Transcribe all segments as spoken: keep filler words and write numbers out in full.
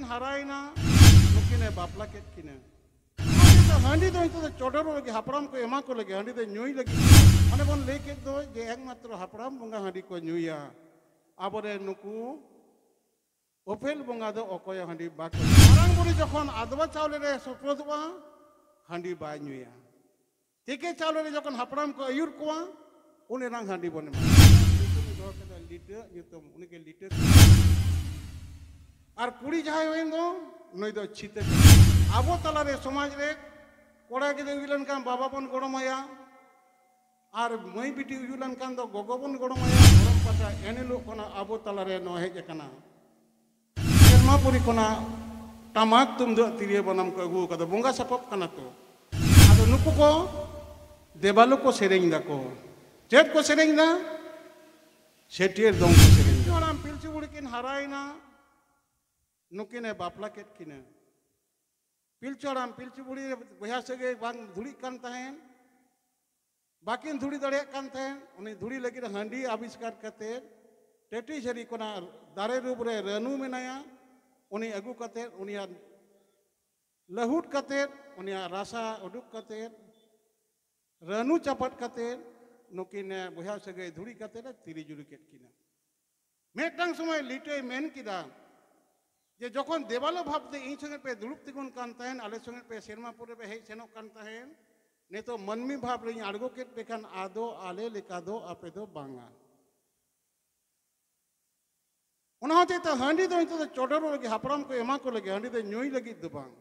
ᱦᱟᱨᱟᱭᱮᱱᱟ, ᱱᱩᱠᱤᱱᱮ ᱵᱟᱯᱞᱟ ᱠᱮᱫ ᱠᱤᱱᱟ᱾ ᱦᱟᱺᱰᱤ ᱫᱚ ᱱᱤᱛᱚᱜ ᱫᱚ ᱪᱚᱰᱚᱨᱚᱜ ᱞᱟᱹᱜᱤᱫ, ᱦᱟᱯᱲᱟᱢ ᱠᱚ ᱮᱢᱟ ᱠᱚ ᱞᱟᱹᱜᱤᱫ, ᱦᱟᱺᱰᱤ ᱫᱚ ᱧᱩᱭ ᱞᱟᱹᱜᱤᱫ᱾ ᱚᱱᱮ ᱵᱚᱱ ᱞᱟᱹᱭ ᱠᱮᱫ ᱫᱚ ᱡᱮ ᱮᱠᱢᱟᱛᱨᱚ ᱦᱟᱯᱲᱟᱢ ᱵᱚᱸᱜᱟ ᱦᱟᱺᱰᱤ ᱠᱚ ᱧᱩᱭᱟ᱾ ᱟᱵᱚᱨᱮᱱ ᱱᱩᱠᱩ ᱩᱯᱮᱞ ᱵᱚᱸᱜᱟ ᱫᱚ ᱚᱠᱚᱭ ᱦᱚᱸ ᱦᱟᱺᱰᱤ ᱵᱟᱠᱚ ᱧᱩᱭᱟ᱾ ᱢᱟᱨᱟᱝ ᱵᱩᱨᱩ ᱡᱚᱠᱷᱚᱱ ᱟᱫᱽᱣᱟ ᱪᱟᱣᱞᱮ ᱨᱮ ᱥᱚᱯᱨᱚᱫᱚᱜᱼᱟ, ᱦᱟᱺᱰᱤ ᱵᱟᱭ ᱧᱩᱭᱟ᱾ ᱛᱤᱠᱤ ᱪᱟᱣᱞᱮ ᱨᱮ ᱡᱚᱠᱷᱚᱱ ᱦᱟᱯᱲᱟᱢ ᱠᱚ ᱟᱹᱭᱩᱨ ᱠᱚᱣᱟ, ᱩᱱ ᱮᱱᱟᱝ ᱦᱟᱺᱰᱤ ᱵᱚᱱ ᱮᱢᱟ᱾ ᱧᱩᱛᱩᱢ ᱫᱚᱦᱚ ᱠᱮᱫᱟ ᱞᱤᱴᱟᱹ ᱧᱩᱛᱩᱢ, ᱩᱱᱤᱜᱮ ᱞᱤᱴᱟᱹ᱾ ᱟᱨ ᱠᱩᱲᱤ ᱡᱟᱦᱟᱸᱭ ᱦᱩᱭᱮᱱ ᱫᱚ, ᱱᱩᱭ ᱫᱚ ᱪᱷᱤᱛᱟᱹ᱾ ᱟᱵᱚ ᱛᱟᱞᱟᱨᱮ ᱥᱚᱢᱟᱡᱽ ᱨᱮ ᱠᱚᱲᱟ ᱜᱤᱫᱽᱨᱟᱹ ᱦᱩᱭ ᱞᱮᱱᱠᱷᱟᱱ ᱵᱟᱵᱟ ᱵᱚᱱ ᱜᱚᱲᱚᱢᱟᱭᱟ, ᱟᱨ ᱢᱟᱹᱭ ᱵᱤᱴᱤ ᱦᱩᱭᱩᱜ ᱞᱮᱱᱠᱷᱟᱱ ᱫᱚ ᱜᱚᱜᱚ ᱵᱚᱱ ᱜᱚᱲᱚᱢᱟᱭᱟ᱾ ᱜᱚᱲᱚᱢ ᱯᱟᱛᱟ ᱮᱱ ᱦᱤᱞᱳᱜ ᱠᱷᱚᱱᱟᱜ ᱟᱵᱚ ᱛᱟᱞᱟᱨᱮ ᱱᱚᱣᱟ ᱦᱮᱡ ᱟᱠᱟᱱᱟ᱾ ᱥᱮᱨᱢᱟᱯᱩᱨᱤ ᱠᱷᱚᱱᱟᱜ ᱴᱟᱢᱟᱠ ᱛᱩᱢᱫᱟᱹᱜ ᱛᱤᱨᱭᱳ ᱵᱟᱱᱟᱢ ᱠᱚ ᱟᱹᱜᱩ ᱟᱠᱟᱫᱟ, ᱵᱚᱸᱜᱟ ᱥᱟᱯᱟᱵ ᱠᱟᱱᱟ ᱛᱚ᱾ ᱟᱫᱚ ᱱᱩᱠᱩ ᱠᱚ ᱫᱮᱵᱟᱞᱳ ᱠᱚ ᱥᱮᱨᱮᱧ ᱫᱟᱠᱚ᱾ ᱪᱮᱫ ᱠᱚ ᱥᱮᱨᱮᱧ ᱫᱟ? ᱪᱷᱟᱹᱴᱭᱟᱹᱨ ᱫᱚᱝ ᱠᱚ ᱥᱮᱨᱮᱧ ᱫᱟ᱾ ᱦᱟᱲᱟᱢ ᱯᱤᱞᱪᱩ ᱵᱩᱲᱦᱤ ᱠᱤᱱ ᱦᱟᱨᱟᱭᱮᱱᱟ, ᱱᱩᱠᱤᱱᱮ ᱵᱟᱯᱞᱟ ᱠᱮᱫ ᱠᱤᱱᱟ᱾ ᱯᱤᱞᱪᱩ ᱦᱟᱲᱟᱢ ᱯᱤᱞᱪᱩ ᱵᱩᱲᱦᱤ ᱵᱚᱭᱦᱟ ᱥᱟᱹᱜᱟᱹᱭ ᱵᱟᱝ ᱫᱷᱩᱲᱤᱜ ᱠᱟᱱ ᱛᱟᱦᱮᱸᱱ, ᱵᱟᱹᱠᱤᱱ ᱫᱷᱩᱲᱤ ᱫᱟᱲᱮᱭᱟᱜ ᱠᱟᱱ ᱛᱟᱦᱮᱸᱱ᱾ ᱩᱱᱤ ᱫᱷᱩᱲᱤ ᱞᱟᱹᱜᱤᱫ ᱦᱟᱺᱰᱤ ᱟᱵᱤᱥᱠᱟᱨ ᱠᱟᱛᱮ, ᱴᱟᱹᱴᱤ ᱡᱷᱟᱹᱨᱤ ᱠᱷᱚᱱᱟᱜ ᱫᱟᱨᱮ ᱨᱩᱯ ᱨᱮ ᱨᱟᱹᱱᱩ ᱢᱮᱱᱟᱭᱟ, ᱩᱱᱤ ᱟᱹᱜᱩ ᱠᱟᱛᱮ, ᱩᱱᱤᱭᱟᱜ ᱞᱟᱹᱦᱩᱫ ᱠᱟᱛᱮ, ᱩᱱᱤᱭᱟᱜ ᱨᱟᱥᱟ ᱩᱰᱩᱠ ᱠᱟᱛᱮ, ᱨᱟᱹᱱᱩ ᱪᱟᱯᱟᱫ ᱠᱟᱛᱮ, ᱱᱩᱠᱤᱱ ᱵᱚᱭᱦᱟ ᱥᱟᱹᱜᱟᱹᱭ ᱫᱷᱩᱲᱤ ᱠᱟᱛᱮ ᱮ ᱛᱤᱨᱤ ᱡᱩᱨᱤ ᱠᱮᱫ ᱠᱤᱱᱟ᱾ ᱢᱤᱫᱴᱟᱝ ᱥᱚᱢᱚᱭ ᱞᱤᱴᱟᱹᱭ ᱢᱮᱱ ᱠᱮᱫᱟ ᱡᱮ ᱡᱚᱠᱷᱚᱱ ᱫᱮᱵᱟᱞᱳ ᱵᱷᱟᱵᱽ ᱛᱮ ᱤᱧ ᱥᱚᱸᱜᱮ ᱯᱮ ᱫᱩᱲᱩᱵ ᱛᱤᱸᱜᱩᱱ ᱠᱟᱱ ᱛᱟᱦᱮᱸᱱ, ᱟᱞᱮ ᱥᱚᱸᱜᱮ ᱯᱮ ᱥᱮᱨᱢᱟᱯᱩᱨᱤ ᱨᱮᱯᱮ ᱦᱮᱡ ᱥᱮᱱᱚᱜ ᱠᱟᱱ ᱛᱟᱦᱮᱸᱱ, ᱱᱤᱛᱚᱜ ᱢᱟᱹᱱᱢᱤ ᱵᱷᱟᱵᱽ ᱨᱮᱧ ᱟᱬᱜᱚ ᱠᱮᱫ ᱯᱮ ᱠᱷᱟᱱ ᱟᱫᱚ ᱟᱞᱮ ᱞᱮᱠᱟ ᱫᱚ ᱟᱯᱮ ᱫᱚ ᱵᱟᱝᱟ᱾ ᱚᱱᱟ ᱦᱚᱛᱮᱡ ᱛᱮ ᱦᱟᱺᱰᱤ ᱫᱚ ᱱᱤᱛᱚᱜ ᱫᱚ ᱪᱚᱰᱚᱨᱚᱜ ᱞᱟᱹᱜᱤᱫ, ᱦᱟᱯᱲᱟᱢ ᱠᱚ ᱮᱢᱟ ᱠᱚ ᱞᱟᱹᱜᱤᱫ, ᱦᱟᱺᱰᱤ ᱫᱚ ᱧᱩᱭ ᱞᱟᱹᱜᱤᱫ ᱫᱚ ᱵᱟᱝ᱾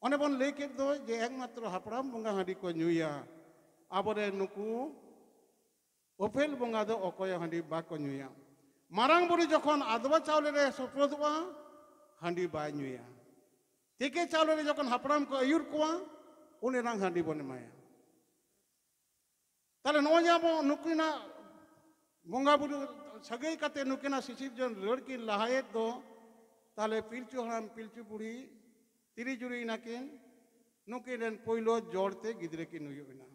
ᱚᱱᱮ ᱵᱚᱱ ᱞᱟᱹᱭ ᱠᱮᱫ ᱫᱚ ᱡᱮ ᱮᱠᱢᱟᱛᱨᱚ ᱦᱟᱯᱲᱟᱢ ᱵᱚᱸᱜᱟ ᱦᱟᱺᱰᱤ ᱠᱚ ᱧᱩᱭᱟ᱾ ᱟᱵᱚᱨᱮᱱ ᱱᱩᱠᱩ ᱩᱯᱮᱞ ᱵᱚᱸᱜᱟ ᱫᱚ ᱚᱠᱚᱭ ᱦᱚᱸ ᱦᱟᱺᱰᱤ ᱵᱟᱠᱚ ᱧᱩᱭᱟ᱾ ᱢᱟᱨᱟᱝ ᱵᱩᱨᱩ ᱡᱚᱠᱷᱚᱱ ᱟᱫᱽᱣᱟ ᱪᱟᱣᱞᱮ ᱨᱮ ᱥᱚᱯᱨᱚᱫᱚᱜᱼᱟ, ᱦᱟᱺᱰᱤ ᱵᱟᱭ ᱧᱩᱭᱟ᱾ ᱛᱤᱠᱤ ᱪᱟᱣᱞᱮ ᱨᱮ ᱡᱚᱠᱷᱚᱱ ᱦᱟᱯᱲᱟᱢ ᱠᱚ ᱟᱹᱭᱩᱨ ᱠᱚᱣᱟ, ᱩᱱ ᱮᱱᱟᱝ ᱦᱟᱺᱰᱤ ᱵᱚᱱ ᱮᱢᱟᱭᱟ᱾ ᱛᱟᱦᱞᱮ ᱱᱚᱜᱼᱚᱭ ᱡᱮ ᱟᱵᱚ ᱱᱩᱠᱤᱱᱟᱜ ᱵᱚᱸᱜᱟ ᱵᱩᱨᱩ ᱥᱟᱹᱜᱟᱹᱭ ᱠᱟᱛᱮ ᱱᱩᱠᱤᱱᱟᱜ ᱥᱤᱥᱤᱨ ᱡᱚᱱ ᱨᱟᱹᱲ ᱠᱤᱱ ᱞᱟᱦᱟᱭᱮᱫ ᱫᱚ, ᱛᱟᱦᱞᱮ ᱯᱤᱞᱪᱩ ᱦᱟᱲᱟᱢ ᱯᱤᱞᱪᱩ ᱵᱩᱲᱦᱤ ᱛᱤᱨᱤ ᱡᱩᱨᱤ ᱮᱱᱟᱠᱤᱱ, ᱱᱩᱠᱤᱱ ᱨᱮᱱ ᱯᱳᱭᱞᱳ ᱡᱚᱲ ᱛᱮ ᱜᱤᱫᱽᱨᱟᱹ ᱠᱤᱱ ᱦᱩᱭᱩᱜ ᱮᱱᱟ᱾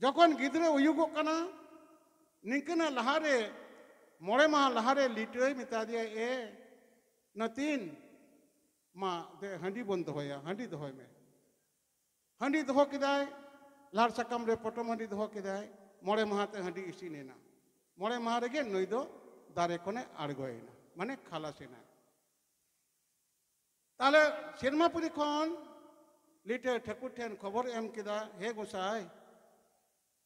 ᱡᱚᱠᱷᱚᱱ ᱜᱤᱫᱽᱨᱟᱹ ᱦᱩᱭᱩᱜᱚᱜ ᱠᱟᱱᱟ, ᱱᱤᱝᱠᱟᱹᱱᱟᱜ ᱞᱟᱦᱟᱨᱮ, ᱢᱚᱬᱮ ᱢᱟᱦᱟ ᱞᱟᱦᱟᱨᱮ ᱞᱤᱴᱟᱹᱭ ᱢᱮᱛᱟ ᱫᱮᱭᱟ, "ᱮ, ᱱᱟᱹᱛᱤᱱ, ᱢᱟ ᱫᱮ ᱦᱟᱺᱰᱤ ᱵᱚᱱ ᱫᱚᱦᱚᱭᱟ, ᱦᱟᱺᱰᱤ ᱫᱚᱦᱚᱭ ᱢᱮ᱾ ᱦᱟᱺᱰᱤ ᱫᱚᱦᱚ ᱠᱮᱫᱟᱭ, ᱞᱟᱲ ᱥᱟᱠᱟᱢ ᱨᱮ ᱯᱚᱴᱚᱢ ᱦᱟᱺᱰᱤ ᱫᱚᱦᱚ ᱠᱮᱫᱟᱭ, ᱢᱚᱬᱮ ᱢᱟᱦᱟ ᱛᱮ ᱦᱟᱺᱰᱤ ᱤᱥᱤᱱ ᱮᱱᱟ᱾ ᱢᱚᱬᱮ ᱢᱟᱦᱟ ᱨᱮᱜᱮ ᱱᱩᱭ ᱫᱚ ᱫᱟᱨᱮ ᱠᱷᱚᱱᱮ ᱟᱬᱜᱚᱭᱮᱱᱟ, ᱢᱟᱱᱮ ᱠᱷᱟᱞᱟᱥ ᱮᱱᱟᱭ᱾ ᱛᱟᱦᱞᱮ ᱥᱮᱨᱢᱟᱯᱩᱨᱤ ᱠᱷᱚᱱ ᱞᱤᱴᱟᱹ ᱴᱷᱟᱹᱠᱩᱨ ᱴᱷᱮᱱ ᱠᱷᱚᱵᱚᱨ ᱮᱢ ᱠᱮᱫᱟ, ᱦᱮ ᱜᱚᱸᱥᱟᱭ,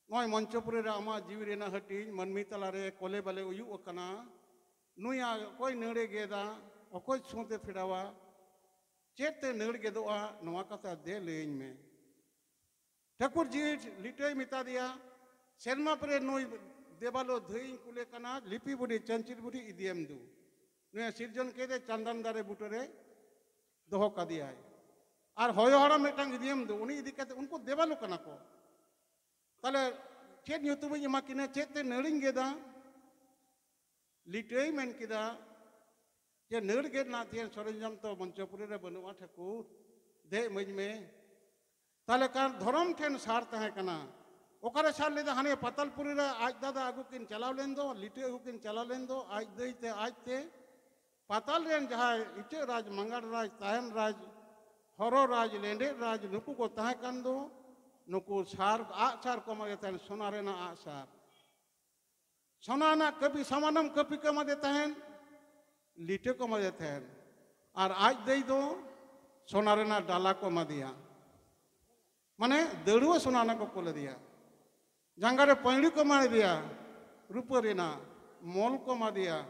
ᱱᱚᱜᱼᱚᱭ ᱢᱚᱧᱪᱚᱯᱩᱨᱤ ᱨᱮ ᱟᱢᱟᱜ ᱡᱤᱣᱤ ᱨᱮᱱᱟᱜ ᱦᱟᱹᱴᱤᱧ ᱢᱟᱹᱱᱢᱤ ᱛᱟᱞᱟᱨᱮ ᱠᱚᱞᱮ ᱵᱟᱞᱮ ᱦᱩᱭᱩᱜ ᱟᱠᱟᱱᱟ᱾ ᱱᱩᱭᱟᱜ ᱚᱠᱚᱭ ᱱᱟᱹᱲᱮ ᱜᱮᱫᱟ, ᱚᱠᱚᱭ ᱥᱩᱸᱛ ᱮ ᱯᱷᱮᱰᱟᱣᱟ, ᱪᱮᱫ ᱛᱮ ᱱᱟᱹᱲ ᱜᱮᱫᱚᱜᱼᱟ, ᱱᱚᱣᱟ ᱠᱟᱛᱷᱟ ᱫᱮ ᱞᱟᱹᱭᱟᱹᱧ ᱢᱮ᱾ ᱴᱷᱟᱹᱠᱩᱨ ᱡᱤᱣᱤ ᱞᱤᱴᱟᱹᱭ ᱢᱮᱛᱟ ᱫᱮᱭᱟ, ᱥᱮᱨᱢᱟᱯᱩᱨᱤ ᱱᱩᱭ ᱫᱮᱵᱟᱞᱳ ᱫᱷᱟᱹᱭᱤᱧ ᱠᱩᱞᱮ ᱠᱟᱱᱟ, ᱞᱤᱯᱤ ᱵᱩᱰᱷᱤ ᱪᱟᱹᱧᱪᱤᱞ ᱵᱩᱰᱷᱤ ᱤᱫᱤᱭᱮᱢ ᱫᱩ᱾ ᱱᱩᱭᱮ ᱥᱤᱨᱡᱚᱱ ᱠᱮᱫᱮ ᱪᱟᱱᱫᱟᱱ ᱫᱟᱨᱮ ᱵᱩᱴᱟᱹᱨᱮ ᱫᱚᱦᱚ ᱠᱟᱫᱮᱭᱟᱭ᱾ ᱟᱨ ᱦᱚᱭᱚ ᱦᱟᱲᱟᱢ ᱢᱤᱫᱴᱟᱝ ᱤᱫᱤᱭᱮᱢ ᱫᱩ, ᱩᱱᱤ ᱤᱫᱤ ᱠᱟᱛᱮ ᱩᱱᱠᱩ ᱫᱮᱵᱟᱞᱳ ᱠᱟᱱᱟ ᱠᱚ᱾ ᱛᱟᱦᱞᱮ ᱪᱮᱫ ᱧᱩᱛᱩᱢᱤᱧ ᱮᱢᱟ ᱠᱤᱱᱟ, ᱪᱮᱫ ᱛᱮ ᱱᱟᱹᱲᱤᱧ ᱜᱮᱫᱟ? ᱞᱤᱴᱟᱹᱭ ᱢᱮᱱ ᱠᱮᱫᱟ ᱡᱮ, ᱱᱟᱹᱲ ᱜᱮᱫ ᱨᱮᱱᱟᱜ ᱛᱮᱦᱮᱧ ᱥᱚᱨᱚᱧᱡᱟᱢ ᱛᱚ ᱢᱚᱧᱪᱚᱯᱩᱨᱤ ᱨᱮ ᱵᱟᱹᱱᱩᱜᱼᱟ ᱴᱷᱟᱹᱠᱩᱨ, ᱫᱮ ᱤᱢᱟᱹᱧ ᱢᱮ᱾ ᱛᱟᱦᱞᱮ ᱠᱷᱟᱱ ᱫᱷᱚᱨᱚᱢ ᱴᱷᱮᱱ ᱥᱟᱨ ᱛᱟᱦᱮᱸ ᱠᱟᱱᱟ᱾ ᱚᱠᱟᱨᱮ ᱥᱟᱨ ᱞᱮᱫᱟ? ᱦᱟᱱᱮ ᱯᱟᱛᱟᱞᱯᱩᱨᱤ ᱨᱮ ᱟᱡ ᱫᱟᱫᱟ ᱟᱹᱜᱩ ᱠᱤᱱ ᱪᱟᱞᱟᱣ ᱞᱮᱱ ᱫᱚ, ᱞᱤᱴᱟᱹ ᱟᱹᱜᱩ ᱠᱤᱱ ᱪᱟᱞᱟᱣ ᱞᱮᱱ ᱫᱚ, ᱟᱡ ᱫᱟᱹᱭ ᱛᱮ ᱟᱡ ᱛᱮ᱾ ᱯᱟᱛᱟᱞ ᱨᱮᱱ ᱡᱟᱦᱟᱸᱭ ᱤᱪᱟᱹᱜ ᱨᱟᱡᱽ, ᱢᱟᱸᱜᱟᱲ ᱨᱟᱡᱽ, ᱛᱟᱭᱟᱱ ᱨᱟᱡᱽ, ᱦᱚᱨᱚ ᱨᱟᱡᱽ, ᱞᱮᱸᱰᱮᱫ ᱨᱟᱡᱽ, ᱱᱩᱠᱩ ᱠᱚ ᱛᱟᱦᱮᱸ ᱠᱟᱱ ᱫᱚ, ᱱᱩᱠᱩ ᱥᱟᱨ, ᱟᱜ ᱥᱟᱨ ᱠᱚ ᱮᱢᱟ ᱫᱮ ᱛᱟᱦᱮᱸᱱ, ᱥᱚᱱᱟ ᱨᱮᱱᱟᱜ ᱟᱜ ᱥᱟᱨ᱾ ᱥᱚᱱᱟ ᱨᱮᱱᱟᱜ ᱠᱟᱹᱯᱤ, ᱥᱟᱢᱟᱱᱚᱢ ᱠᱟᱹᱯᱤ ᱠᱚ ᱮᱢᱟ ᱫᱮ ᱛᱟᱦᱮᱸᱱ, ᱞᱤᱴᱟᱹ ᱠᱚ ᱮᱢᱟ ᱫᱮ ᱛᱟᱦᱮᱸᱱ᱾ ᱟᱨ ᱟᱡ ᱫᱟᱹᱭ ᱫᱚ ᱥᱚᱱᱟ ᱨᱮᱱᱟᱜ ᱰᱟᱞᱟ ᱠᱚ ᱮᱢᱟ ᱫᱮᱭᱟ, ᱢᱟᱱᱮ ᱫᱟᱹᱲᱩᱣᱟᱹ ᱥᱚᱱᱟ ᱨᱮᱱᱟᱜ ᱠᱚ ᱠᱩᱞ ᱟᱫᱮᱭᱟ᱾ ᱡᱟᱸᱜᱟ ᱨᱮ ᱯᱟᱹᱭᱲᱤ ᱠᱚ ᱮᱢᱟ ᱫᱮᱭᱟ, ᱨᱩᱯᱟᱹ ᱨᱮᱱᱟᱜ ᱢᱚᱞ ᱠᱚ ᱮᱢᱟ ᱫᱮᱭᱟ,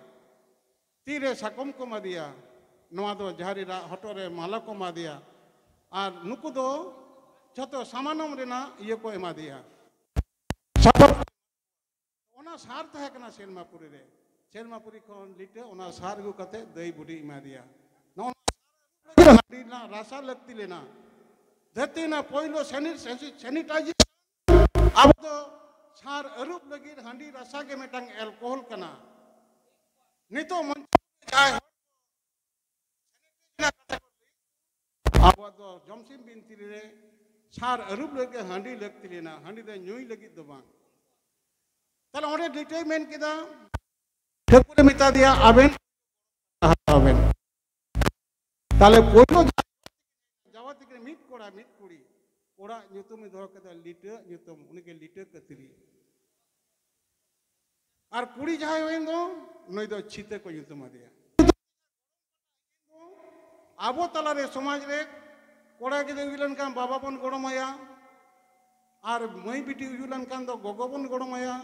ᱛᱤ ᱨᱮ ᱥᱟᱠᱚᱢ ᱠᱚ ᱮᱢᱟ ᱫᱮᱭᱟ, ᱱᱚᱣᱟ ᱫᱚ ᱡᱷᱟᱹᱨᱤ ᱨᱟᱜ, ᱦᱚᱴᱚᱜ ᱨᱮ ᱢᱟᱞᱟ ᱠᱚ ᱮᱢᱟ ᱫᱮᱭᱟ᱾ ᱟᱨ ᱱᱩᱠᱩ ᱫᱚ ᱡᱷᱚᱛᱚ ᱥᱟᱢᱟᱱᱚᱢ ᱨᱮᱱᱟᱜ ᱤᱭᱟᱹ ᱠᱚ ᱮᱢᱟ ᱫᱮᱭᱟ, ᱥᱟᱯᱟᱵ᱾ ᱚᱱᱟ ᱥᱟᱨ ᱛᱟᱦᱮᱸ ᱠᱟᱱᱟ ᱥᱮᱨᱢᱟᱯᱩᱨᱤ ᱨᱮ᱾ ᱥᱮᱨᱢᱟᱯᱩᱨᱤ ᱠᱷᱚᱱ ᱞᱤᱴᱟᱹ ᱚᱱᱟ ᱥᱟᱨ ᱟᱹᱜᱩ ᱠᱟᱛᱮ ᱫᱟᱹᱭ ᱵᱩᱰᱷᱤ ᱮᱢᱟ ᱫᱮᱭᱟ᱾ ᱱᱚᱜᱼᱚ ᱱᱚᱣᱟ ᱥᱟᱨ ᱟᱹᱨᱩᱵ ᱞᱟᱹᱜᱤᱫ ᱦᱟᱺᱰᱤ ᱨᱮᱱᱟᱜ ᱨᱟᱥᱟ ᱞᱟᱹᱠᱛᱤ ᱞᱮᱱᱟ᱾ ᱫᱷᱟᱹᱨᱛᱤ ᱨᱮᱱᱟᱜ ᱯᱳᱭᱞᱳ sanit-, sanitization ᱟᱵᱚ ᱫᱚ ᱥᱟᱨ ᱟᱹᱨᱩᱵ ᱞᱟᱹᱜᱤᱫ ᱦᱟᱺᱰᱤ ᱨᱟᱥᱟ ᱜᱮ ᱢᱤᱫᱴᱟᱝ alcohol ᱠᱟᱱᱟ᱾ ᱱᱤᱛᱚᱜ ᱢᱚᱧᱪᱚ ᱨᱮ ᱡᱟᱦᱟᱸᱭ ᱦᱚᱲ ᱟᱵᱚᱣᱟᱜ ᱫᱚ ᱡᱚᱢᱥᱤᱢ ᱵᱤᱱᱛᱤ ᱨᱮ ᱥᱟᱨ ᱟᱹᱨᱩᱵ ᱞᱟᱹᱜᱤᱫ ᱦᱟᱺᱰᱤ ᱞᱟᱹᱠᱛᱤ ᱞᱮᱱᱟ, ᱦᱟᱺᱰᱤ ᱫᱚ ᱧᱩᱭ ᱞᱟᱹᱜᱤᱫ ᱫᱚ ᱵᱟᱝ᱾ ᱛᱟᱦᱞᱮ ᱚᱸᱰᱮ ᱞᱤᱴᱟᱹᱭ ᱢᱮᱱ ᱠᱮᱫᱟ, ᱴᱷᱟᱹᱠᱩᱨᱮ ᱢᱮᱛᱟ ᱫᱮᱭᱟ, ᱟᱵᱮᱱ ᱦᱟᱛᱟᱣ ᱵᱮᱱ᱾ ᱛᱟᱦᱞᱮ ᱯᱳᱭᱞᱳ ᱡᱟᱣᱟ ᱛᱤᱠᱤᱱ ᱢᱤᱫ ᱠᱚᱲᱟ ᱢᱤᱫ ᱠᱩᱲᱤ, ᱠᱚᱲᱟ ᱧᱩᱛᱩᱢ ᱮ ᱫᱚᱦᱚ ᱠᱮᱫᱟ ᱞᱤᱴᱟᱹ ᱧᱩᱛᱩᱢ, ᱩᱱᱤᱜᱮ ᱞᱤᱴᱟᱹ ᱠᱟᱹᱛᱨᱤ᱾ ᱟᱨ ᱠᱩᱲᱤ ᱡᱟᱦᱟᱸᱭ ᱦᱩᱭᱮᱱ ᱫᱚ, ᱱᱩᱭ ᱫᱚ ᱪᱷᱤᱛᱟᱹ ᱠᱚ ᱧᱩᱛᱩᱢ ᱟᱫᱮᱭᱟ᱾ ᱟᱵᱚ ᱛᱟᱞᱟᱨᱮ ᱥᱚᱢᱟᱡᱽ ᱨᱮ ᱠᱚᱲᱟ ᱜᱤᱫᱽᱨᱟᱹ ᱦᱩᱭ ᱞᱮᱱᱠᱷᱟᱱ ᱵᱟᱵᱟ ᱵᱚᱱ ᱜᱚᱲᱚᱢᱟᱭᱟ, ᱟᱨ ᱢᱟᱹᱭ ᱵᱤᱴᱤ ᱦᱩᱭ ᱞᱮᱱᱠᱷᱟᱱ ᱫᱚ ᱜᱚᱜᱚ ᱵᱚᱱ ᱜᱚᱲᱚᱢᱟᱭᱟ᱾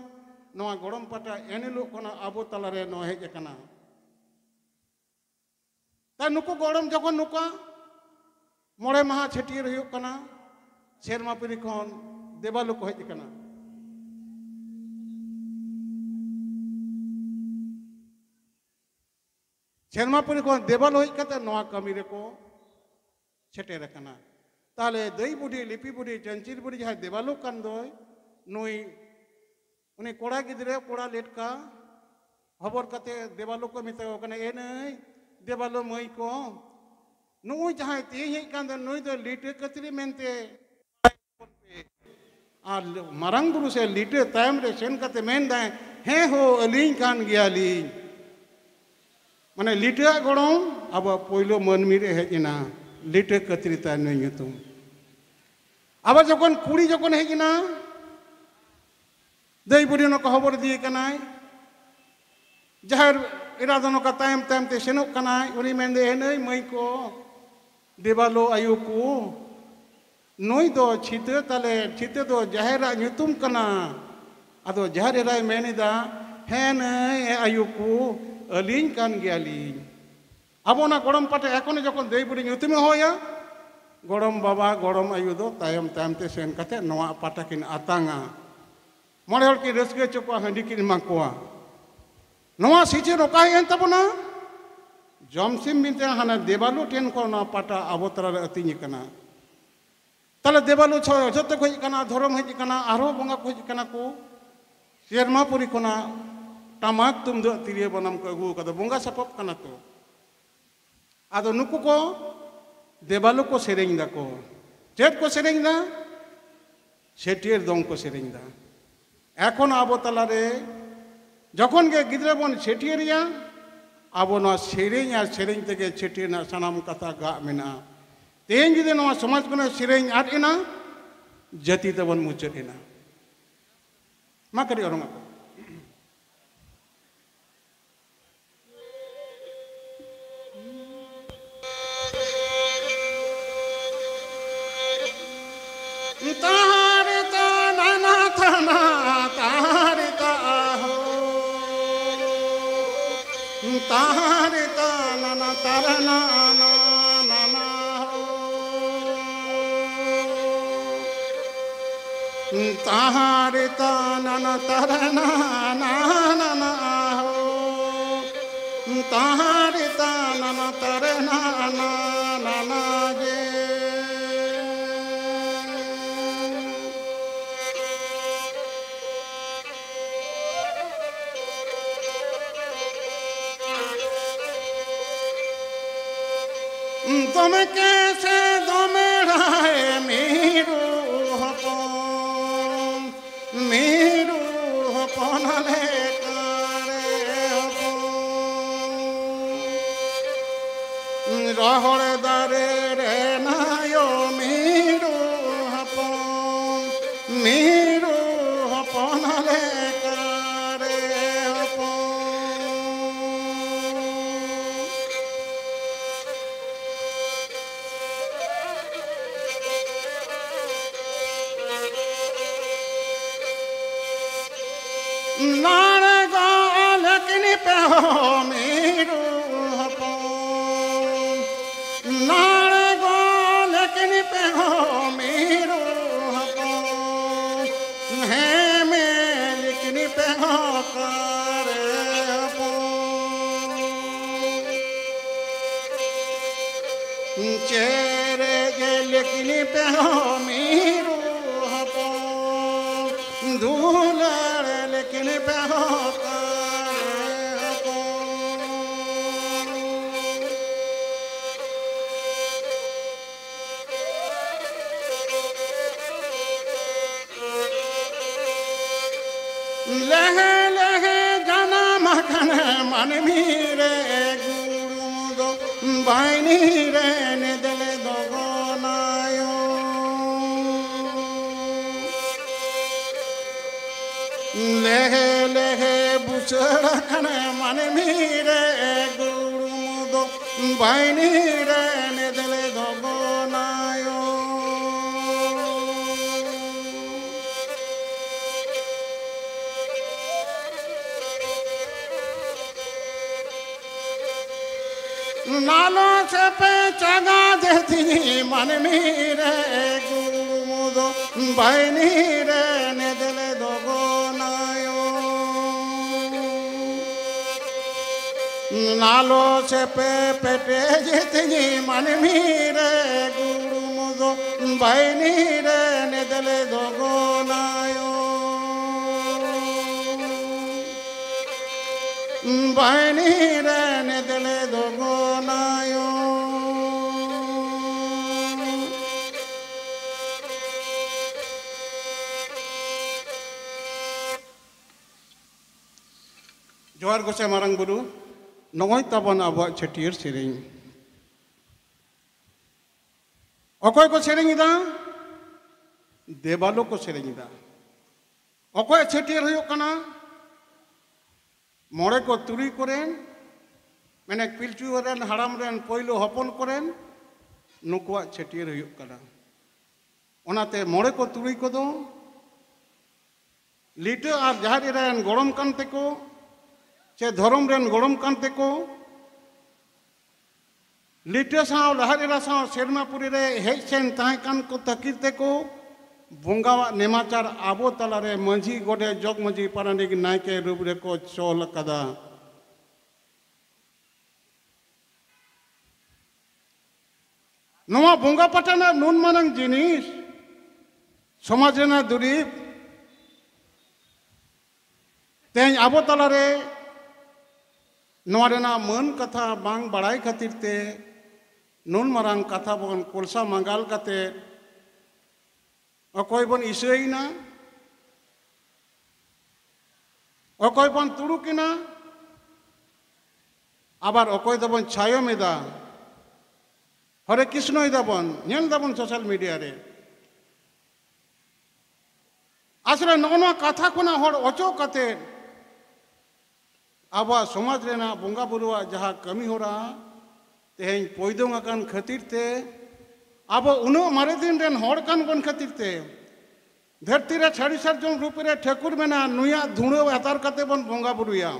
ᱱᱚᱣᱟ ᱜᱚᱲᱚᱢ ᱯᱟᱴᱟ ᱮᱱ ᱦᱤᱞᱳᱜ ᱠᱷᱚᱱᱟᱜ ᱟᱵᱚ ᱛᱟᱞᱟᱨᱮ ᱱᱚᱣᱟ ᱦᱮᱡ ᱟᱠᱟᱱᱟ᱾ ᱛᱟᱭ ᱱᱩᱠᱩ ᱜᱚᱲᱚᱢ ᱡᱚᱠᱷᱚᱱ ᱱᱚᱝᱠᱟ ᱢᱚᱬᱮ ᱢᱟᱦᱟ ᱪᱷᱟᱹᱴᱭᱟᱹᱨ ᱦᱩᱭᱩᱜ ᱠᱟᱱᱟ, ᱥᱮᱨᱢᱟ ᱯᱤᱨᱤ ᱠᱷᱚᱱ ᱫᱮᱵᱟᱞᱳ ᱠᱚ ᱦᱮᱡ ᱟᱠᱟᱱᱟ᱾ ᱥᱮᱨᱢᱟ ᱯᱤᱨᱤ ᱠᱷᱚᱱ ᱫᱮᱵᱟᱞᱳ ᱦᱮᱡ ᱠᱟᱛᱮ ᱱᱚᱣᱟ ᱠᱟᱹᱢᱤ ᱨᱮᱠᱚ ᱥᱮᱴᱮᱨ ᱟᱠᱟᱱᱟ᱾ ᱛᱟᱦᱞᱮ ᱫᱟᱹᱭ ᱵᱩᱰᱷᱤ, ᱞᱤᱯᱤ ᱵᱩᱰᱷᱤ, ᱪᱟᱹᱧᱪᱤᱞ ᱵᱩᱰᱷᱤ ᱡᱟᱦᱟᱸᱭ ᱫᱮᱵᱟᱞᱳ ᱠᱟᱱ ᱫᱚᱭ, ᱱᱩᱭ, ᱩᱱᱤ ᱠᱚᱲᱟ ᱜᱤᱫᱽᱨᱟᱹ ᱠᱚᱲᱟ ᱞᱮᱴᱠᱟ ᱦᱚᱵᱚᱨ ᱠᱟᱛᱮ ᱫᱮᱵᱟᱞᱳ ᱠᱚ ᱢᱮᱛᱟ ᱠᱚ ᱠᱟᱱᱟ, "ᱮ ᱱᱟᱹᱭ, ᱫᱮᱵᱟᱞᱳ ᱢᱟᱹᱭ ᱠᱚ, ᱱᱩᱜᱼᱩᱭ ᱡᱟᱦᱟᱸᱭ ᱛᱮᱦᱮᱧ ᱦᱮᱡ ᱠᱟᱱ ᱫᱚ ᱱᱩᱭ ᱫᱚ ᱞᱤᱴᱟᱹ ᱠᱟᱹᱛᱨᱤ ᱢᱮᱱᱛᱮ ᱟᱨ ᱢᱟᱨᱟᱝ ᱵᱩᱨᱩ ᱥᱮ ᱞᱤᱴᱟᱹ ᱛᱟᱭᱚᱢ ᱨᱮ ᱥᱮᱱ ᱠᱟᱛᱮ ᱢᱮᱱᱫᱟᱭ, 'ᱦᱮᱸ ᱦᱳ, ᱟᱹᱞᱤᱧ ᱠᱟᱱ ᱜᱮᱭᱟᱞᱤᱧ᱾ ᱢᱟᱱᱮ ᱞᱤᱴᱟᱹᱣᱟᱜ ᱜᱚᱲᱚᱢ ᱟᱵᱚᱣᱟᱜ ᱯᱳᱭᱞᱳ ᱢᱟᱹᱱᱢᱤ ᱨᱮ ᱦᱮᱡ ᱮᱱᱟ, ᱞᱤᱴᱟᱹ ᱠᱟᱹᱛᱨᱤ ᱛᱟᱭ ᱱᱩᱭ ᱧᱩᱛᱩᱢ᱾ ᱟᱵᱟᱨ ᱡᱚᱠᱷᱚᱱ ᱠᱩᱲᱤ ᱡᱚᱠᱷᱚᱱ ᱦᱮᱡ ᱮᱱᱟ, ᱫᱟᱹᱭ ᱵᱩᱰᱷᱤ ᱱᱚᱝᱠᱟ ᱦᱚᱵᱚᱨ ᱤᱫᱤᱭᱮ ᱠᱟᱱᱟᱭ, ᱡᱟᱦᱮᱨ ᱮᱨᱟ ᱫᱚ ᱱᱚᱝᱠᱟ ᱛᱟᱭᱚᱢ ᱛᱟᱭᱚᱢ ᱛᱮ ᱥᱮᱱᱚᱜ ᱠᱟᱱᱟᱭ, ᱩᱱᱤ ᱢᱮᱱᱫᱟᱭ, 'ᱮ ᱱᱟᱹᱭ ᱢᱟᱹᱭ ᱠᱚ, ᱫᱮᱵᱟᱞᱳ ᱟᱭᱳ ᱠᱚ, ᱱᱩᱭ ᱫᱚ ᱪᱷᱤᱛᱟᱹ ᱛᱟᱞᱮ, ᱪᱷᱤᱛᱟᱹ ᱫᱚ ᱡᱟᱦᱮᱨᱟᱜ ᱧᱩᱛᱩᱢ ᱠᱟᱱᱟ.' ᱟᱫᱚ ᱡᱟᱦᱮᱨ ᱮᱨᱟᱭ ᱢᱮᱱ ᱮᱫᱟ, 'ᱦᱮᱸ ᱱᱟᱹᱭ ᱟᱭᱳ ᱠᱚ, ᱟᱹᱞᱤᱧ ᱠᱟᱱ ᱜᱮᱭᱟᱞᱤᱧ.' ᱟᱵᱚ ᱚᱱᱟ ᱜᱚᱲᱚᱢ ᱯᱟᱴᱟ ᱮᱠᱷᱚᱱ ᱡᱚᱠᱷᱚᱱ ᱫᱟᱹᱭ ᱵᱩᱰᱷᱤ ᱧᱩᱛᱩᱢᱮ ᱦᱚᱦᱚᱭᱟ, ᱜᱚᱲᱚᱢ ᱵᱟᱵᱟ, ᱜᱚᱲᱚᱢ ᱟᱭᱳ ᱫᱚ ᱛᱟᱭᱚᱢ ᱛᱟᱭᱚᱢ ᱛᱮ ᱥᱮᱱ ᱠᱟᱛᱮ ᱱᱚᱣᱟ ᱯᱟᱴᱟ ᱠᱤᱱ ᱟᱛᱟᱝᱟ᱾ ᱢᱚᱬᱮ ᱦᱚᱲ ᱠᱤᱱ ᱨᱟᱹᱥᱠᱟᱹ ᱦᱚᱪᱚ ᱠᱚᱣᱟ, ᱦᱟᱺᱰᱤ ᱠᱤᱱ ᱮᱢᱟ ᱠᱚᱣᱟ᱾ ᱱᱚᱣᱟ ᱥᱤᱪᱟᱹᱨ ᱚᱠᱟ ᱦᱮᱡ ᱮᱱ ᱛᱟᱵᱚᱱᱟ? ᱡᱚᱢᱥᱤᱢ ᱵᱤᱱᱛᱤ ᱦᱟᱱᱟ ᱫᱮᱵᱟᱞᱳ ᱴᱷᱮᱱ ᱠᱷᱚᱱ ᱱᱚᱣᱟ ᱯᱟᱴᱟ ᱟᱵᱚ ᱛᱟᱞᱟᱨᱮ ᱟᱹᱛᱤᱧ ᱟᱠᱟᱱᱟ᱾ ᱛᱟᱦᱞᱮ ᱫᱮᱵᱟᱞᱳ ᱪᱷᱚ-, ᱡᱷᱚᱛᱚ ᱠᱚ ᱦᱮᱡ ᱟᱠᱟᱱᱟ, ᱫᱷᱚᱨᱚᱢ ᱦᱮᱡ ᱟᱠᱟᱱᱟ, ᱟᱨᱦᱚᱸ ᱵᱚᱸᱜᱟ ᱠᱚ ᱦᱮᱡ ᱟᱠᱟᱱᱟ ᱠᱚ᱾ ᱥᱮᱨᱢᱟᱯᱩᱨᱤ ᱠᱷᱚᱱᱟᱜ ᱴᱟᱢᱟᱠ ᱛᱩᱢᱫᱟᱹᱜ ᱛᱤᱨᱭᱳ ᱵᱟᱱᱟᱢ ᱠᱚ ᱟᱹᱜᱩ ᱟᱠᱟᱫᱟ, ᱵᱚᱸᱜᱟ ᱥᱟᱯᱟᱵ ᱠᱟᱱᱟ ᱛᱚ᱾ ᱟᱫᱚ ᱱᱩᱠᱩ ᱠᱚ ᱫᱮᱵᱟᱞᱳ ᱠᱚ ᱥᱮᱨᱮᱧ ᱫᱟᱠᱚ᱾ ᱪᱮᱫ ᱠᱚ ᱥᱮᱨᱮᱧ ᱫᱟ? ᱪᱷᱟᱹᱴᱭᱟᱹᱨ ᱫᱚᱝ ᱠᱚ ᱥᱮᱨᱮᱧ ᱫᱟ᱾ ᱮᱠᱷᱚᱱ ᱟᱵᱚ ᱛᱟᱞᱟᱨᱮ ᱡᱚᱠᱷᱚᱱ ᱜᱮ ᱜᱤᱫᱽᱨᱟᱹ ᱵᱚᱱ ᱪᱷᱟᱹᱴᱭᱟᱹᱨᱮᱭᱟ, ᱟᱵᱚ ᱱᱚᱣᱟ ᱥᱮᱨᱮᱧ ᱟᱨ ᱥᱮᱨᱮᱧ ᱛᱮᱜᱮ ᱪᱷᱟᱹᱴᱭᱟᱹᱨ ᱨᱮᱱᱟᱜ ᱥᱟᱱᱟᱢ ᱠᱟᱛᱷᱟ ᱜᱟᱜ ᱢᱮᱱᱟᱜᱼᱟ᱾ ᱛᱮᱦᱮᱧ ᱡᱩᱫᱤ ᱱᱚᱣᱟ ᱥᱚᱢᱟᱡᱽ ᱠᱷᱚᱱᱟᱜ ᱥᱮᱨᱮᱧ ᱟᱫ ᱮᱱᱟ, ᱡᱟᱹᱛᱤ ᱛᱟᱵᱚᱱ ᱢᱩᱪᱟᱹᱫ ᱮᱱᱟ᱾ ᱢᱟ ᱠᱟᱹᱴᱤᱡ ᱚᱨᱚᱝ ᱟᱠᱚ᱾ ᱛᱟᱦᱟᱨᱮ ᱛᱟ ᱱᱟᱱᱟ ᱛᱟᱱᱟ ᱛᱟᱦᱟᱨᱮ ᱛᱟ ᱟᱦᱳ᱾ ᱛᱟᱦᱟᱨᱮ ᱛᱟ ᱱᱟᱱᱟ ᱛᱟᱨᱟ ᱱᱟᱱᱟ ᱱᱟᱱᱟ ᱦᱳ᱾ ᱛᱟᱦᱟᱨᱮ ᱛᱟ ᱱᱟᱱᱟ ᱛᱟᱨᱟ ᱱᱟᱱᱟ ᱱᱟᱱᱟ ᱦᱳ᱾ ᱛᱟᱦᱟᱨᱮ ᱛᱟ ᱱᱟᱱᱟ ᱛᱟᱨᱟ ᱱᱟᱱᱟ ᱱᱟᱱᱟ ᱡᱮ᱾ ᱫᱚᱢᱮ ᱠᱮᱥᱮ ᱫᱚᱢᱮ ᱨᱟᱭ ᱢᱤᱨᱩ ᱦᱚᱯᱚᱱ, ᱢᱤᱨᱩ ᱦᱚᱯᱚᱱ ᱟᱞᱮ ᱠᱟᱨᱮ ᱦᱚᱯᱚᱱ᱾ ᱨᱚᱦᱚᱲ ᱫᱟᱨᱮ ᱨᱮ ᱱᱟᱭᱚ ᱢᱤᱨᱩ ᱦᱚᱯᱚᱱ, ᱢᱤᱨᱩ ᱦᱚᱯᱚᱱ ᱟᱞᱮ ᱠᱟᱨᱮ ᱦᱚᱯᱚᱱ᱾ ᱱᱟᱲᱮ ᱜᱚ ᱞᱮᱠᱤᱱ ᱯᱮ ᱦᱚ ᱢᱤᱨᱩ ᱦᱚᱯᱚᱱ, ᱱᱟᱲᱮ ᱜᱚ ᱞᱮᱠᱤᱱ ᱯᱮ ᱦᱚ ᱢᱤᱨᱩ ᱦᱚᱯᱚᱱ, ᱦᱮᱸ ᱢᱮ ᱞᱮᱠᱤᱱ ᱯᱮ ᱦᱚ ᱠᱟᱨᱮ ᱦᱚᱯᱚᱱ᱾ ᱪᱮᱨᱮᱡ ᱞᱮᱠᱤᱱ ᱯᱮ ᱦᱚ ᱢᱤᱨᱩ ᱦᱚᱯᱚᱱ, ᱫᱩᱞᱟᱹᱲ ᱞᱮᱠᱤᱱ ᱯᱮ ᱦᱚ ᱠᱟᱨᱮ ᱦᱚᱯᱚᱱ᱾ ᱞᱮᱦᱮ ᱞᱮᱦᱮ ᱡᱟᱱᱟᱢ ᱟᱠᱟᱱ ᱢᱟᱹᱱᱢᱤ ᱨᱮ ᱵᱟᱭᱱᱤ ᱨᱮ ᱱᱮᱫᱮᱞᱮ ᱫᱚᱜᱚᱱᱟᱭᱚ᱾ ᱞᱮᱦᱮ ᱞᱮᱦᱮ ᱵᱩᱥᱟᱹᱲ ᱟᱠᱟᱱ ᱢᱟᱹᱱᱢᱤ ᱨᱮ ᱜᱩᱲᱢᱩ ᱫᱚ ᱵᱟᱭᱱᱤ ᱨᱮ ᱱᱮᱫᱮᱞᱮ ᱫᱚᱜᱚᱱᱟᱭᱚ᱾ ᱱᱟᱞᱚ ᱪᱮᱯᱮ ᱪᱟᱸᱜᱟ ᱡᱮᱛᱤᱧ ᱢᱟᱹᱱᱢᱤ ᱨᱮ ᱜᱩᱲᱢᱩ ᱫᱚ ᱵᱟᱭᱱᱤ ᱨᱮ ᱱᱮᱫᱮᱞᱮ ᱫᱚᱜᱚᱱᱟᱭᱚ᱾ ᱱᱟᱞᱚ ᱪᱮᱯᱮ ᱯᱮᱴᱮ ᱡᱮᱛᱤᱧ ᱢᱟᱹᱱᱢᱤ ᱨᱮ ᱜᱩᱲᱢᱩ ᱫᱚ ᱵᱟᱭᱱᱤ ᱨᱮ ᱱᱮᱫᱮᱞᱮ ᱫᱚᱜᱚᱱᱟᱭᱚ᱾ ᱵᱟᱭᱱᱤ ᱨᱮ ᱱᱮᱫᱮᱞᱮ ᱫᱚᱜᱚᱱᱟᱭᱚ᱾ ᱡᱚᱦᱟᱨ ᱜᱚᱸᱥᱟᱭ ᱢᱟᱨᱟᱝ ᱵᱩᱨᱩ, ᱱᱚᱜᱼᱚᱭ ᱛᱟᱵᱚᱱ ᱟᱵᱚᱣᱟᱜ ᱪᱷᱟᱹᱴᱭᱟᱹᱨ ᱥᱮᱨᱮᱧ᱾ ᱚᱠᱚᱭ ᱠᱚ ᱥᱮᱨᱮᱧ ᱮᱫᱟ? ᱫᱮᱵᱟᱞᱳ ᱠᱚ ᱥᱮᱨᱮᱧ ᱮᱫᱟ᱾ ᱚᱠᱚᱭᱟᱜ ᱪᱷᱟᱹᱴᱭᱟᱹᱨ ᱦᱩᱭᱩᱜ ᱠᱟᱱᱟ? ᱢᱚᱬᱮ ᱠᱚ ᱛᱩᱨᱩᱭ ᱠᱚᱨᱮᱱ, ᱢᱟᱱᱮ ᱯᱤᱞᱪᱩ ᱨᱮᱱ ᱦᱟᱲᱟᱢ ᱨᱮᱱ ᱯᱳᱭᱞᱳ ᱦᱚᱯᱚᱱ ᱠᱚᱨᱮᱱ, ᱱᱩᱠᱩᱣᱟᱜ ᱪᱷᱟᱹᱴᱭᱟᱹᱨ ᱦᱩᱭᱩᱜ ᱠᱟᱱᱟ᱾ ᱚᱱᱟᱛᱮ ᱢᱚᱬᱮ ᱠᱚ ᱛᱩᱨᱩᱭ ᱠᱚᱫᱚ ᱞᱤᱴᱟᱹ ᱟᱨ ᱡᱟᱦᱮᱨ ᱮᱨᱟ ᱨᱮᱱ ᱜᱚᱲᱚᱢ ᱠᱟᱱ ᱛᱮᱠᱚ, ᱪᱮ ᱫᱷᱚᱨᱚᱢ ᱨᱮᱱ ᱜᱚᱲᱚᱢ ᱠᱟᱱ ᱛᱮᱠᱚ, ᱞᱤᱴᱟᱹ ᱥᱟᱶ ᱡᱟᱦᱮᱨ ᱮᱨᱟ ᱥᱟᱶ ᱥᱮᱨᱢᱟᱯᱩᱨᱤ ᱨᱮ ᱦᱮᱡ ᱥᱮᱱ ᱛᱟᱦᱮᱸ ᱠᱟᱱ ᱠᱚ ᱛᱟᱹᱠᱤᱨ ᱛᱮᱠᱚ ᱵᱚᱸᱜᱟᱣᱟᱜ ᱱᱮᱢᱟᱪᱟᱨ ᱟᱵᱚ ᱛᱟᱞᱟᱨᱮ ᱢᱟᱹᱡᱷᱤ, ᱜᱚᱰᱮᱛ, ᱡᱚᱜᱽ ᱢᱟᱹᱡᱷᱤ, ᱯᱟᱨᱟᱱᱤᱠ, ᱱᱟᱭᱠᱮ ᱨᱩᱯ ᱨᱮᱠᱚ ᱪᱚᱞ ᱟᱠᱟᱫᱟ᱾ ᱱᱚᱣᱟ ᱵᱚᱸᱜᱟ ᱯᱟᱴᱟ ᱨᱮᱱᱟᱜ ᱱᱩᱱ ᱢᱟᱨᱟᱝ ᱡᱤᱱᱤᱥ, ᱥᱚᱢᱟᱡᱽ ᱨᱮᱱᱟᱜ ᱫᱩᱨᱤᱵᱽ, ᱛᱮᱦᱮᱧ ᱟᱵᱚ ᱛᱟᱞᱟᱨᱮ ᱱᱚᱣᱟ ᱨᱮᱱᱟᱜ ᱢᱟᱹᱱ ᱠᱟᱛᱷᱟ ᱵᱟᱝ ᱵᱟᱲᱟᱭ ᱠᱷᱟᱹᱛᱤᱨ ᱛᱮ ᱱᱩᱱ ᱢᱟᱨᱟᱝ ᱠᱟᱛᱷᱟ ᱵᱚᱱ ᱠᱚᱞᱥᱟ ᱢᱟᱸᱜᱟᱞ ᱠᱟᱛᱮ ᱚᱠᱚᱭ ᱵᱚᱱ ᱤᱥᱟᱹᱭᱮᱱᱟ, ᱚᱠᱚᱭ ᱵᱚᱱ ᱛᱩᱲᱩᱠᱮᱱᱟ, ᱟᱵᱟᱨ ᱚᱠᱚᱭ ᱫᱚᱵᱚᱱ ᱪᱷᱟᱭᱚᱢ ᱮᱫᱟ, ᱦᱚᱨᱮ ᱠᱨᱤᱥᱱᱚᱭ ᱫᱟᱵᱚᱱ, ᱧᱮᱞ ᱫᱟᱵᱚᱱ ᱥᱳᱥᱟᱞ ᱢᱤᱰᱤᱭᱟ ᱨᱮ᱾ ᱟᱥᱚᱞᱮ ᱱᱚᱜᱼᱚ ᱱᱚᱣᱟ ᱠᱟᱛᱷᱟ ᱠᱷᱚᱱᱟᱜ ᱦᱚᱲ ᱚᱪᱚᱜ ᱠᱟᱛᱮ ᱟᱵᱚᱣᱟᱜ ᱥᱚᱢᱟᱡᱽ ᱨᱮᱱᱟᱜ ᱵᱚᱸᱜᱟ ᱵᱩᱨᱩᱣᱟᱜ ᱡᱟᱦᱟᱸ ᱠᱟᱹᱢᱤ ᱦᱚᱨᱟ ᱛᱮᱦᱮᱧ ᱯᱚᱭᱫᱚᱝ ᱟᱠᱟᱱ ᱠᱷᱟᱹᱛᱤᱨ ᱛᱮ ᱟᱵᱚ ᱩᱱᱟᱹᱜ ᱢᱟᱨᱮ ᱫᱤᱱ ᱨᱮᱱ ᱦᱚᱲ ᱠᱟᱱ ᱵᱚᱱ ᱠᱷᱟᱹᱛᱤᱨ ᱛᱮ ᱫᱷᱟᱹᱨᱛᱤ ᱨᱮ ᱥᱟᱹᱨᱤ ᱥᱟᱨᱡᱚᱢ ᱨᱩᱯ ᱨᱮ ᱴᱷᱟᱹᱠᱩᱨ ᱢᱮᱱᱟᱜᱼᱟ, ᱱᱩᱭᱟᱜ ᱫᱷᱩᱲᱟᱹ ᱟᱛᱟᱨ ᱠᱟᱛᱮ ᱵᱚᱱ ᱵᱚᱸᱜᱟ ᱵᱩᱨᱩᱭᱟ᱾